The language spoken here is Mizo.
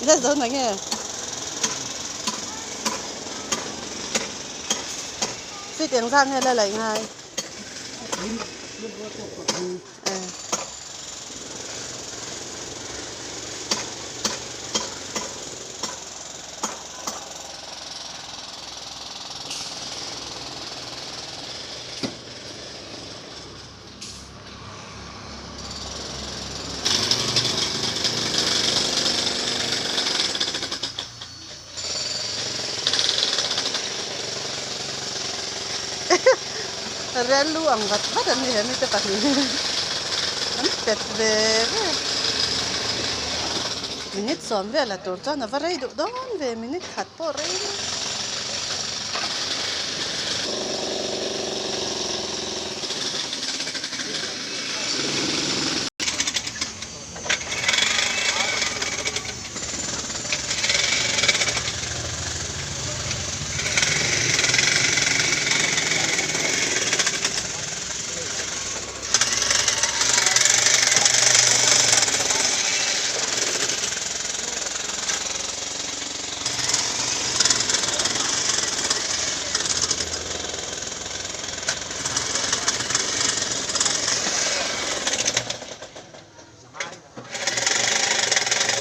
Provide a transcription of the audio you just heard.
Ve zo na nge? Feet engzat nge la laih ngai? Rel lu ang vat vat an ni he mite pahnih hi an pet ve ve minute sawm vel a tur chuan a va rei duh dawn ve minute khat pawh rei.